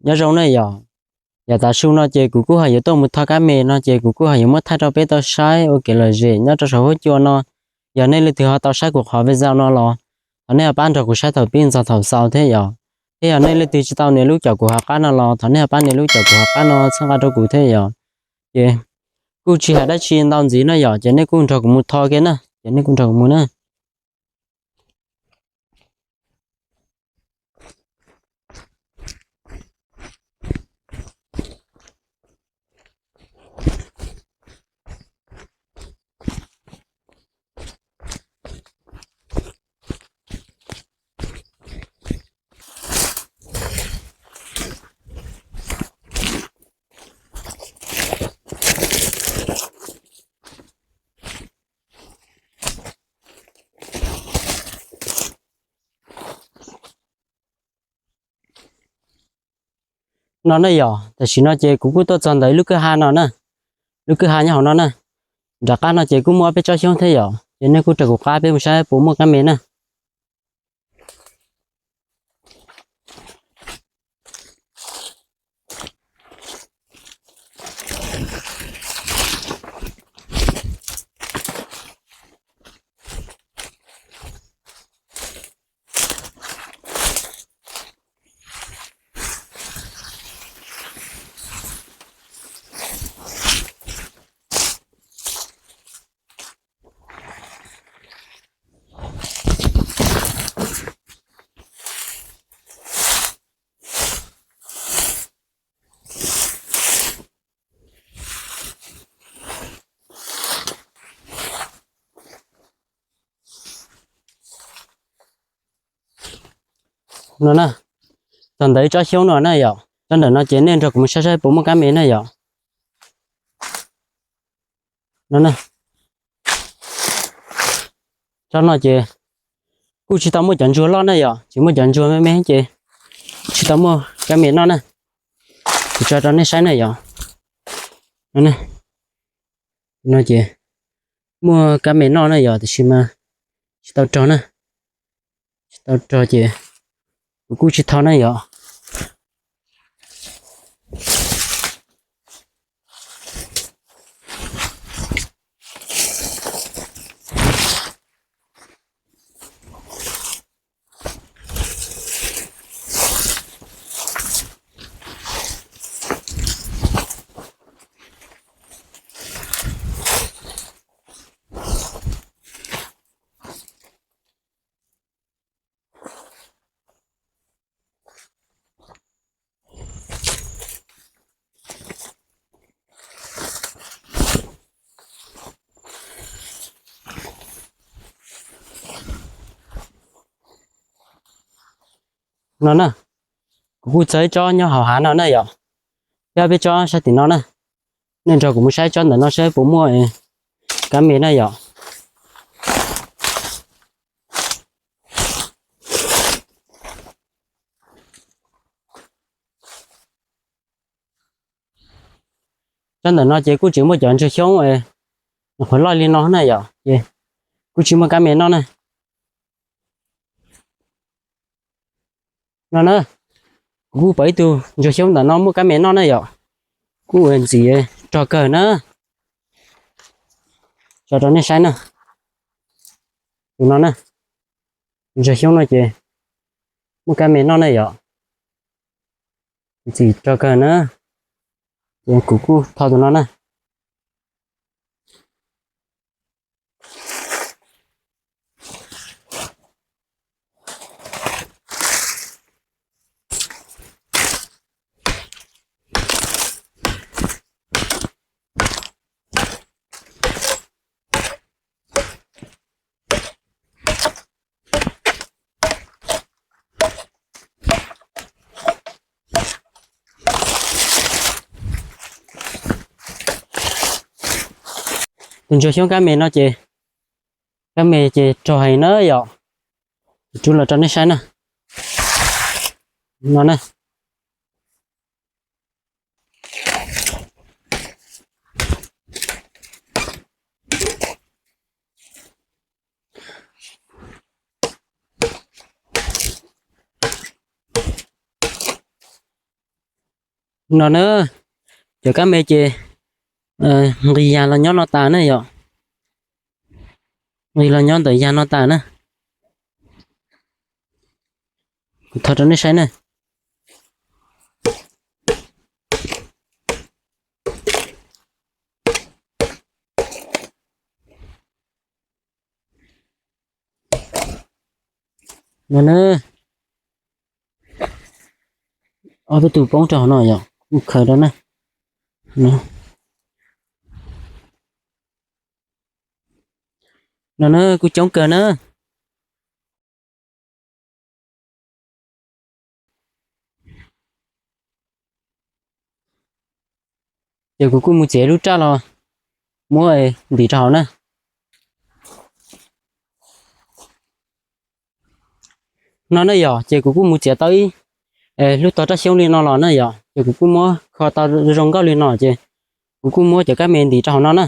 Nyob zoo na yom. Yog tav su no ces kuv kuj ho yuav tuaj mus tho kab me no ces kuv kuj ho yuav muab thaij rau peb tau saib ua kev lom zem nyob rau saum huab cua no. Yog nej leej twg ho tau saib kuv qhov video no los thov nej ho pab nrog kuv saib thaum pib txog thaum xaus thiab yom. Thiab yog nej leej twg tsis tau nias lub caum kuv hauv qab no los thov nej ho pab nias lub caum kuv hauv qab no txhawb nqa rau kuv thiab yom. Ces kuj tsis hais dab tsi ntau ntxiv no yom, ces nej kuj nrog kuv mus tho kiag na, ces nej kuj nrog kuv mus na. No na yom, tam sim no ces kuv kuj tuaj txog ntawm lub kwj ha no na, lub kwj ha nyob hauv no na. Nram qab no ces kuj muaj ob peb tsob xyoob thiab yom, ces nej kuj raws kuv qab peb mus saib puas muaj kab me na. No na, txog ntawm ib tsob xyoob no na yom, tsob ntawm no ces nej nrog kuv mus saib saib puas muaj kab me na yom. No na, tsob no ces kuj tsis tau muaj cov ntsuag loj na yom, tsis muaj cov ntsuag me me ces tsis tau muaj kab me noj na. Kuv tso rau nej saib na yom. No na, no ces muaj kab me noj na yom, tiam sis mas tsis tau rog na. Tsis tau rog ces kuv kuj tsis tho na yom. No na, kuv kuj txawb ib tsob nyob hauv hav no na yom, thiab peb tsob sab tim no na. Nej nrog kuv mus saib tsob ntawm no saib puas muaj kab me na yom. Tsob ntawm no ces kuj tsis muaj cov ntsuag xyoob qhuav loj li no na yom, ces kuj tsis muaj kab me noj na. No na, kuv kuj pom ib tug ntsuag xyoob ntawm no muaj kab me noj na yom, kuj ntxim rog kawg na. Tso rau nej saib na, tus no na, ntsuag xyoob no ces muaj kab me noj na yom, ntxim rog kawg na. Ces kuv kuj tho tus no na. Tus ntsuag xyoob kab me no ces, kab me ces rog heev na yom. Kuv rub los rau nej saib na. No na. No na, cov kab me ces nqis yag los nyob no tas na yom. Nqis los nyob ntawm yag no tas na. Kuv tho rau nej saib na. No na, ob peb tug poob rau hauv no yom, kuj khaws rau na. No na, kuj coob kawg na. Ces kuv kuj mus txiav lub raj los muab ntim rau hauv na. No na yom, ces kuv kuj mus txiav tau ib lub tog raj xyoob li no los na yom, ces kuv kuj muab kho tau zoo nkauj li no ces kuv kuj muab cov kab me ntim rau hauv no na.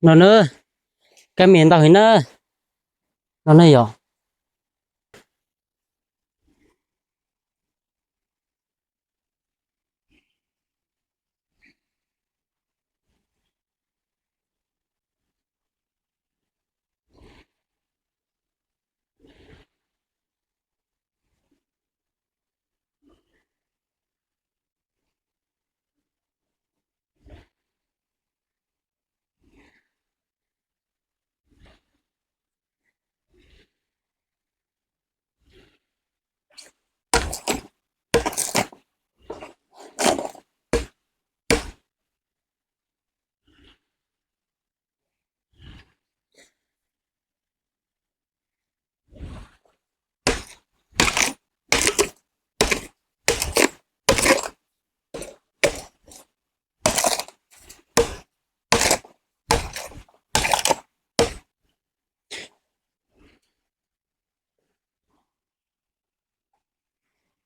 No na, kab me ntau heev na. No na yom.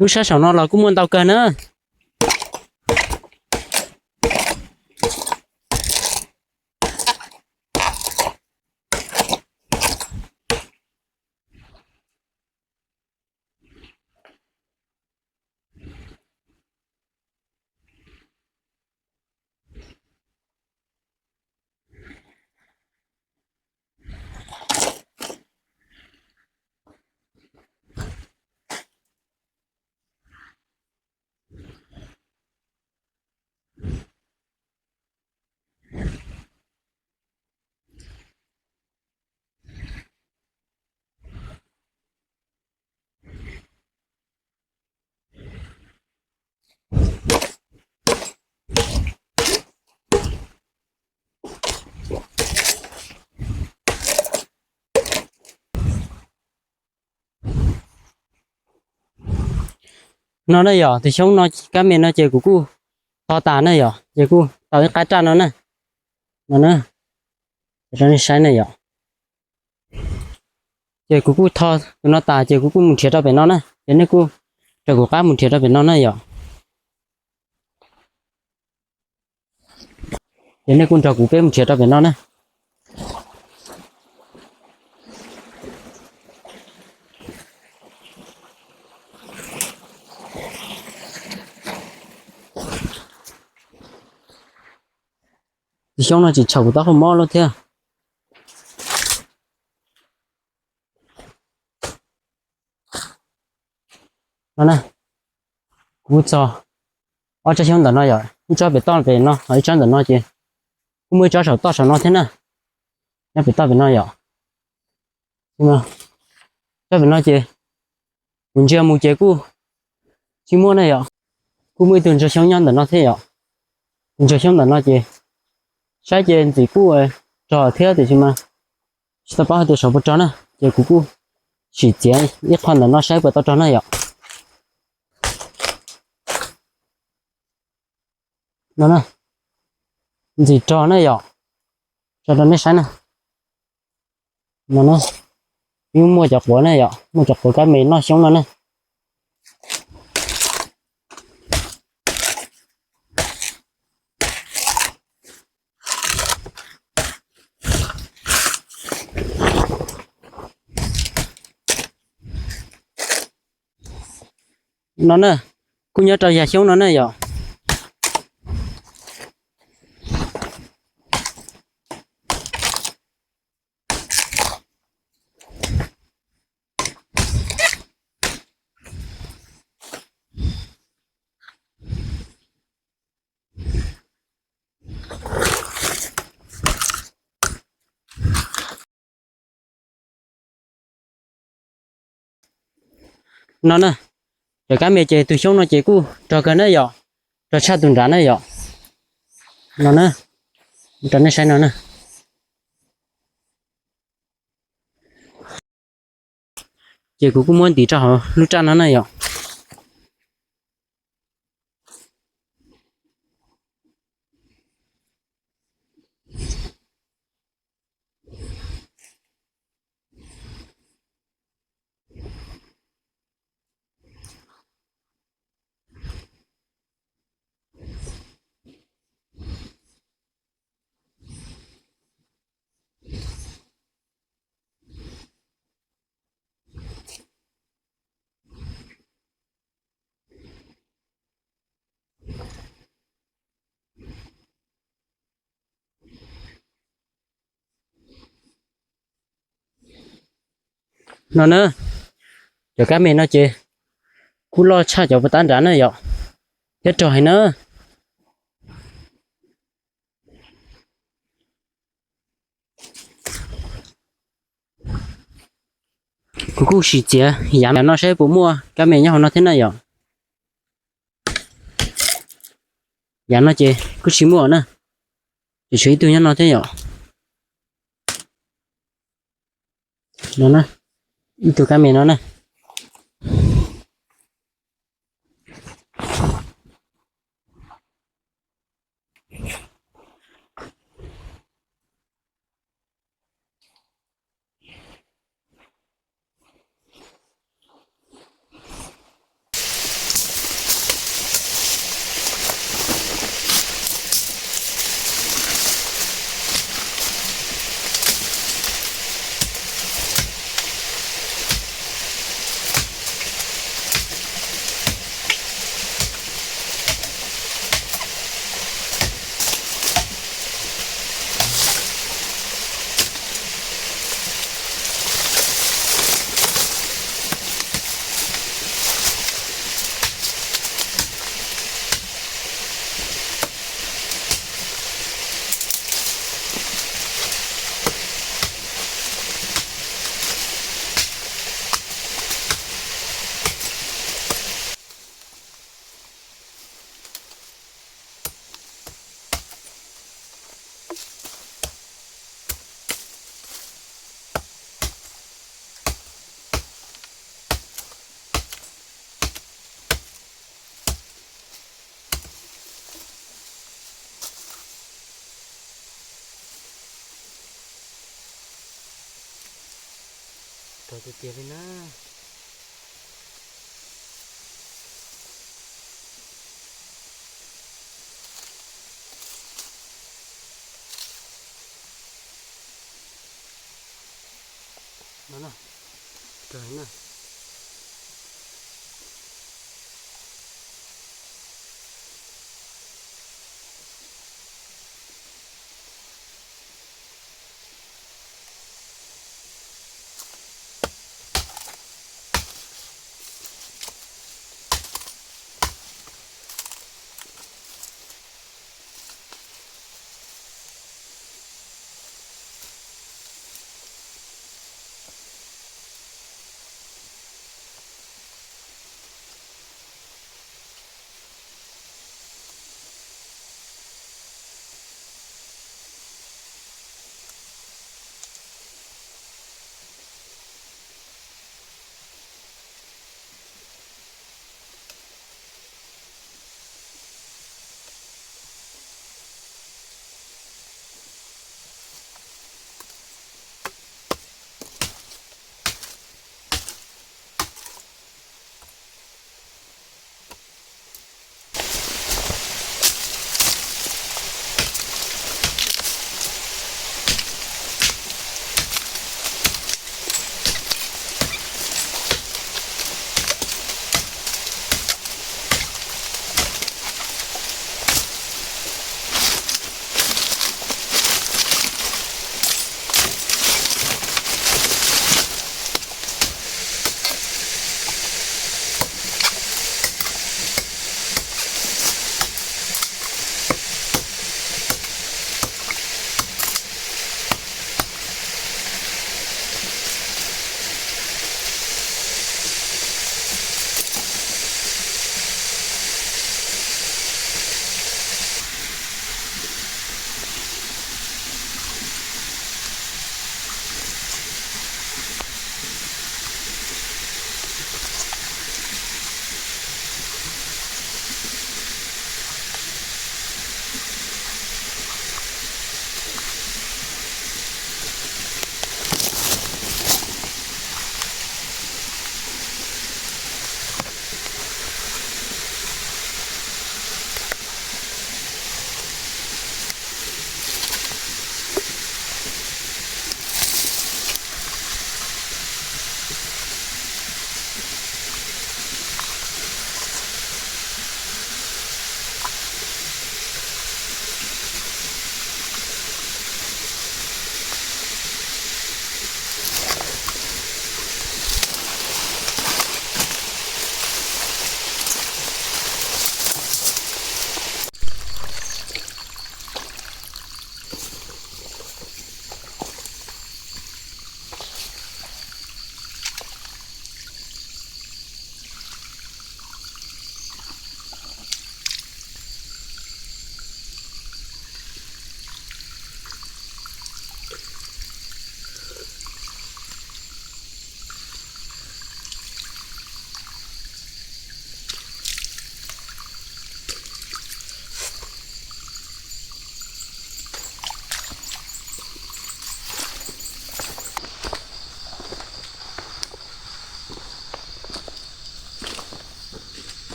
Lub sab saum no los kuj muaj ntau kawg na. No na yom, tus xyoob no kab me no ces kuv kuj tho tas na yom, ces kuj tau ib qab raj no na. No na, rau nej saib na yom. Ces kuv kuj tho tus no tas ces kuv kuj mus nrhiav rau pem no na, ces nej kuj raws kuv qab mus nrhiav rau pem no na yom. Ces nej kuj nrog kuv peb mus nrhiav rau pem no na. Tus xyoob no tsis tshaum kuv taub hau mob lawm thiab. No na, kuv txog ob tsob xyoob ntawm no yom, ib tsob pem toj pem no, ho ib tsob ntawm no ces kuj muaj ib tsob saum toj saum no thiab na, nyob pem toj pem no yom. Tsob pem no ces kuv ntsia mus ces kuj tsis muaj na yom. Kuj muaj ib tug ntsuag xyoob nyob ntawm no thiab yom. Tus ntsuag xyoob ntawm no ces saib ces ntxim kuj rog thiab tiam sis mas tsis tau paub hais tias saum puas rog na, ces kuv kuj sim txiav ib qho ntawm no saib puas tau rog na yom. No na, ntxim rog na yom, tso rau nej saib na. No na, yeej muaj cov quav na yom, muaj cov quav kab me noj xyoob no na. No na, kuj nyob rau yam xyoob no na yom. No na, cov kab me ces tus xyoob no ces kuj rog kawg na yom, rog tshaj tus nrad na yom. No na, rau nej saib no na. Ces kuv kuj muab ntim rau hauv lub raj no na yom. No na, cov kab me no ces kuj loj tshaj cov puag ta nrad na yom, thiab rog heev na. Kuv kuj sim txiav yav no saib puas muaj kab me nyob hauv no thiab na yom. Yav no ces kuj tsis muaj na, tseem tshuav ib tug nyob no thiab yom. No na, ib tug kab me no na. Tuag tiag tiag li na. No na, tuag na.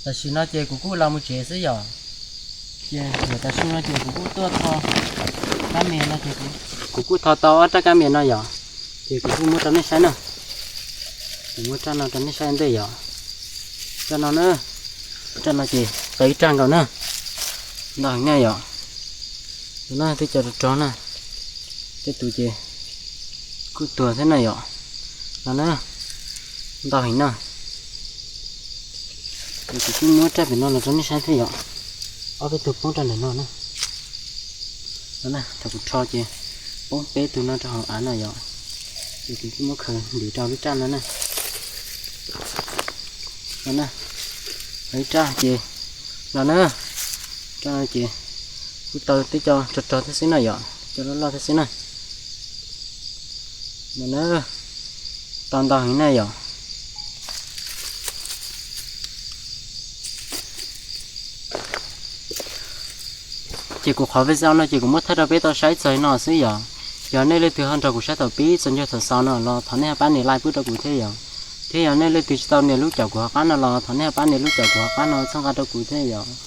Tam sim no ces kuv kuj los mus tsev xwb yom. Ces tam sim no ces kuv kuj tuaj tho kab me no ces kuv kuj tho tau ob rab kab me no yom. Ces kuv kuj muab rau nej saib na. Kuv muab rab no rau nej saib ntej yom. Rab no na, rab no ces tau ib raj nkaus na. Ntau heev na yom. No na twb cov rog rog na. Tej tus ces kuj tuag thiab na yom. No na, ntau heev na. Ces kuv kuj muab raj pem no los rau nej saib thiab yom. Ob peb tug poob rau ntawm no na. No na, thaum kuv rho ces poob peb tug no rau hauv av no yom. Ces kuv kuj muab khaws ntim rau lub raj no na. No na, ib raj ces no na. Ces kuj tau tib co rog rog thiab xwb na yom, tib co loj loj thiab xwb na. No na, tau ntau heev na yom. Ces kuv qhov video no ces kuv muab thaij rau peb tau saib txog no xwb yom. Yog nej leej twg ho nrog kuv saib thaum pib txog ntsib thaum xaus no los thov nej ho pab nias like pub rau kuv thiab yom. Thiab yog nej leej twg tsis tau nias lub caum kuv hauv qab no los thov nej ho pab nias lub caum kuv hauv qab no txhawb nqa rau kuv thiab yom.